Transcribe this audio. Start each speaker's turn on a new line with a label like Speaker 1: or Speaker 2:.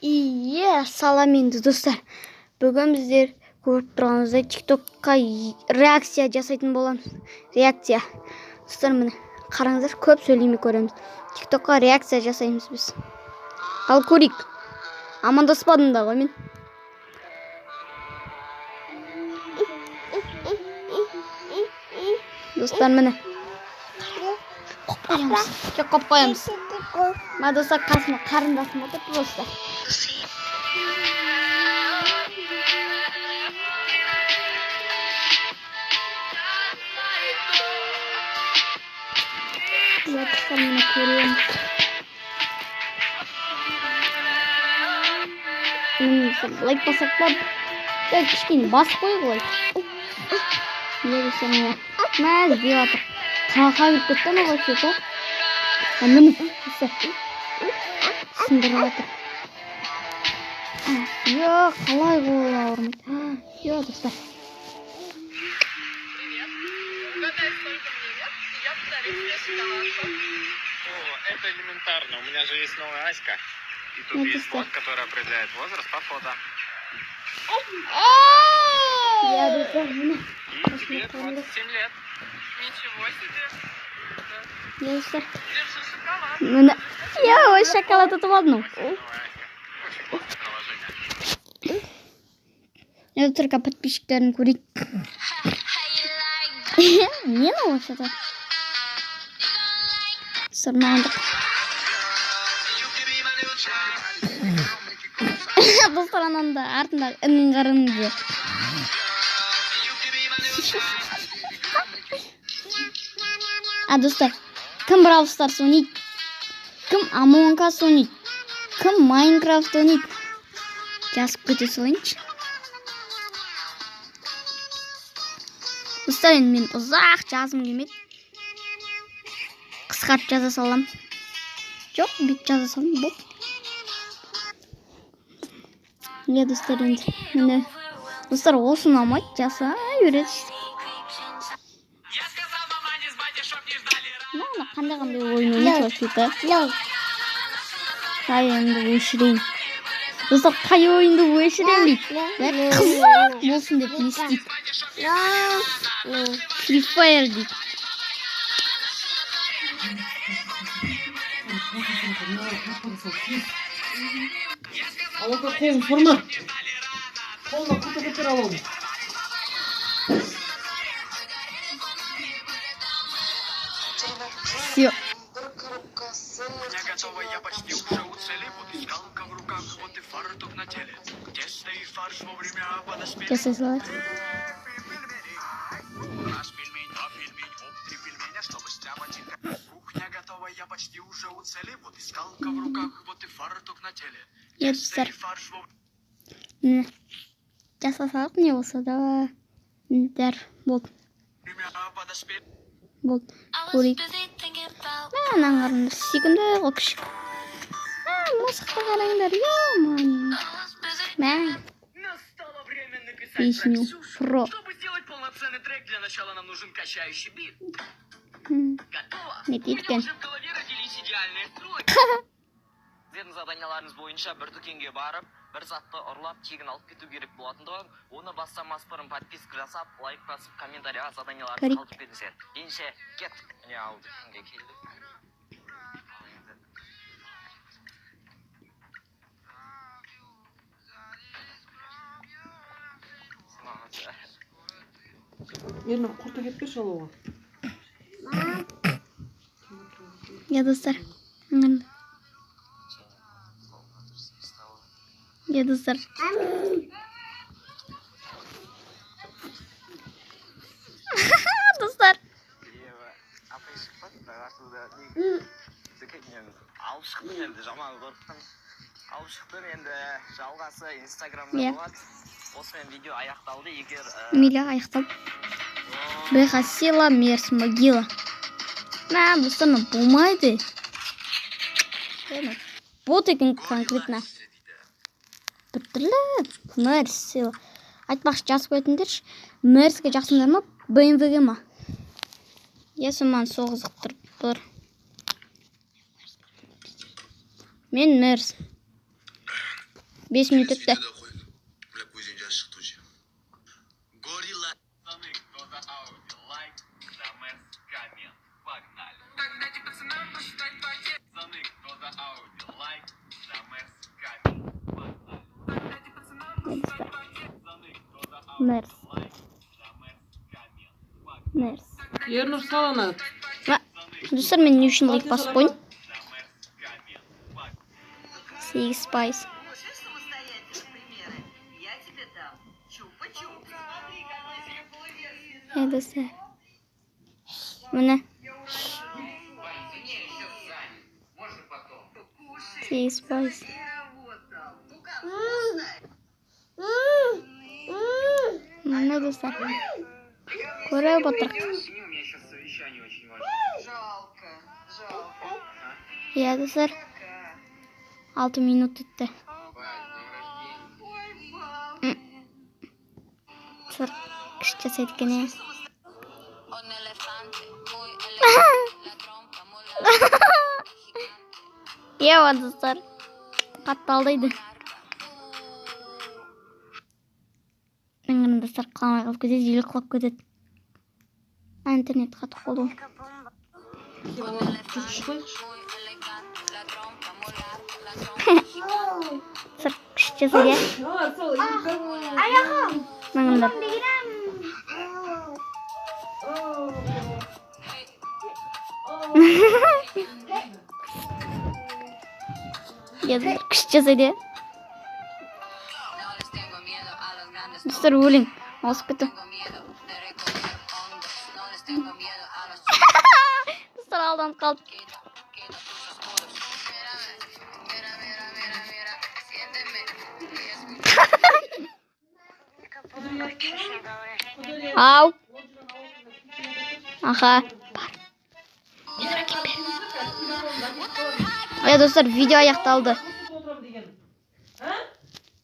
Speaker 1: Иә, салам енді, достар. Бүгін біздер көріп тұрғаныңыздай TikTokқа реакция жасайтын боламыз. Реакция. Достар, міне қараңыздар, көп сөйлемей көреміз. TikTokқа реакция жасаймыз біз. Ал көрейік. Амандаспадым да ғой мен. Достар, міне. Қоп қоямыз. Кеп қоп қоямыз. Мына достар, қасыма қарындасым отыр просто. Иә, достар, міне көреміз. Міне, достар, лайк бассақ па? Е, кішкене басып қояйық лайк. Не десем, міне. Мә, іздеп жатыр. Қақа кіріп кетті анау вообще-то. А, міне, достар. Сындырып жатыр. Иә, қалай қолы ауырмайды. Иә, достар.
Speaker 2: Привет. Угадай, сколько мне лет, и я подарю тебе шоколадку.
Speaker 3: О, это элементарно. У меня же есть новая Аська. И тут
Speaker 1: Ну,
Speaker 3: есть
Speaker 1: ты что?
Speaker 3: бот, который определяет возраст по фото.
Speaker 1: Иә, достар, міне.
Speaker 3: И тебе 27 лет.
Speaker 2: Ничего себе.
Speaker 1: Иә, достар.
Speaker 2: Держи шоколад.
Speaker 1: Міне. Иә, ой, шоколад ұтып алдым.
Speaker 3: Новая Аська. Очень классное приложение.
Speaker 1: Енді только подписчиктерін көрейік. Не мынау вообще-то? Достар, маған да. Достар, ананың да артындағы інін қараңыздар. А, достар, кім Brawl Stars ойнайды? Кім Among Us ойнайды? Кім Minecraft ойнайды? Жазып кете салайыншы. Достар, енді мен ұзақ жазғым келмейді. Қысқартып жаза салам. Жоқ, бүйтіп жаза салдым, болды. Иә, достар, енді міне. Достар, осы ұнамайды, жасай береді. Мына қандай қандай ойын ойнайды вообще-то. Қай ойынды өшірейін? Достар, қай ойынды өшірейін дейді. Бәрі қызық болсын деп не істейді? Free Fire дейді.
Speaker 4: Алака, қолын сорма. Қолына құты көтер алауды.
Speaker 1: Все.
Speaker 3: Я готова, я почти уже у цели. Вот и скалка в руках, вот и фартук на теле. Тесто и фарш вовремя подоспели.
Speaker 1: Жасай салайық.
Speaker 3: Раз пельмень, два пельмень, оп, три пельменя, чтобы стряпать их. Кухня готова, я почти уже у цели. Вот и скалка в руках, вот и фартук на теле.
Speaker 1: Иә,
Speaker 3: Тесто
Speaker 1: достар.
Speaker 3: и фарш вовремя.
Speaker 1: Міне. Жаса салайық, не болса да. Бәрі болды.
Speaker 3: Подоспели.
Speaker 1: Болды. Көрейік. Мә, мынаны қараңдар. Сүйкімді ғой күшік. Мә, мысықты қараңдар. Ё-моё. Мә.
Speaker 2: Настало время написать
Speaker 1: Песню
Speaker 2: про Ксюшу.
Speaker 1: про.
Speaker 2: Чтобы сделать полноценный трек, для начала нам нужен качающий бит. Готово.
Speaker 1: Не
Speaker 2: У меня
Speaker 1: дейді екен?
Speaker 2: уже в голове родились идеальные строки.
Speaker 5: Сіздердің заданияларыңыз бойынша бір дүкенге барып, бір затты ұрлап, тегін алып кету керек болатындығын, оны бастамас бұрын подписка жасап, лайк басып, комментарийға заданияларыңызды
Speaker 1: Көрейік.
Speaker 5: қалдырып кетіңіздер. Ендеше, кеттік. Міне, ал дүкенге келдік. Ал енді
Speaker 4: Ернар, құрты кетпеші алауға.
Speaker 1: Иә, достар. Міне. Иә, достар. Достар.
Speaker 5: Апай шықпады, бірақ артында дүкеннен алып шықтым, енді жаман қорықтым. Алып шықтым, енді жалғасы инстаграмда
Speaker 1: Иә.
Speaker 5: болады. Осымен видео аяқталды. Егер
Speaker 1: Мейлі, аяқталды. Бэха сила, мерс могила. Мә, достар, мына болмайды. Бот екен конкретно. Біртүрлі мерс сила. Айтпақшы, жазып қоятындаршы. Мерске жақсыңдар ма, БМВ-ге ма? Иә, сол маған сол қызықтырып тұр. Мен мерс. 5 минут өтті.
Speaker 3: Видеода қой. Бля, көзден жас шықты уже. Горилла.
Speaker 2: Пацаны, кто за Ауди, лайк, за Мерс, коммент. Погнали. Пацаны, кто за Ауди, лайк, за Мерс, коммент. Погнали. Пацаны, кто за Ауди,
Speaker 1: Мерс.
Speaker 2: лайк, за Мерс, коммент. Погнали.
Speaker 1: Мерс.
Speaker 4: Ернұр, сал ана.
Speaker 1: А, достар, мен не үшін лайк басып қойдым?
Speaker 2: За Мерс, коммент. Погнали.
Speaker 1: 8%.
Speaker 6: Хочешь самостоятельно примеры? Я тебе дам. Чупа-чуп. Смотри, какой себе полуверсии.
Speaker 1: Иә, достар, міне, 8%. Міне, достар, көріп отырық.
Speaker 5: Извини, у меня сейчас совещание очень важное.
Speaker 6: Жалко, жалко.
Speaker 1: Иә, достар, 6 минут өтті.
Speaker 6: Ой, мам.
Speaker 1: Достар, күшті жасайды екен, иә.
Speaker 7: Un elefante muy elegante, la trompa muy larga, gigante.
Speaker 1: Иә, достар, қатты алдайды. Міне, достар, құламай қалып кетеді или құлап кетеді. А, интернет қатып қалды ғой.
Speaker 4: Жүрші, қойшы.
Speaker 7: Muy elegante, la trompa muy larga, la trompa gigante.
Speaker 1: Достар, күшті жасайды, иә.
Speaker 4: А, сал.
Speaker 1: Міне. Иә, достар, күшті жасайды, иә.
Speaker 7: No les tengo miedo a los grandes, no
Speaker 1: Достар, өлең ауысып кетті.
Speaker 7: tengo miedo de recorrer hondo. No les tengo miedo a los
Speaker 1: Достар, алданып қалды.
Speaker 7: chiquitos, quito tus oscuros. Mira, mira, mira, mira, mira, siénteme y escucha.
Speaker 1: Ау. Аха, бар. Иә, достар, видео аяқталды.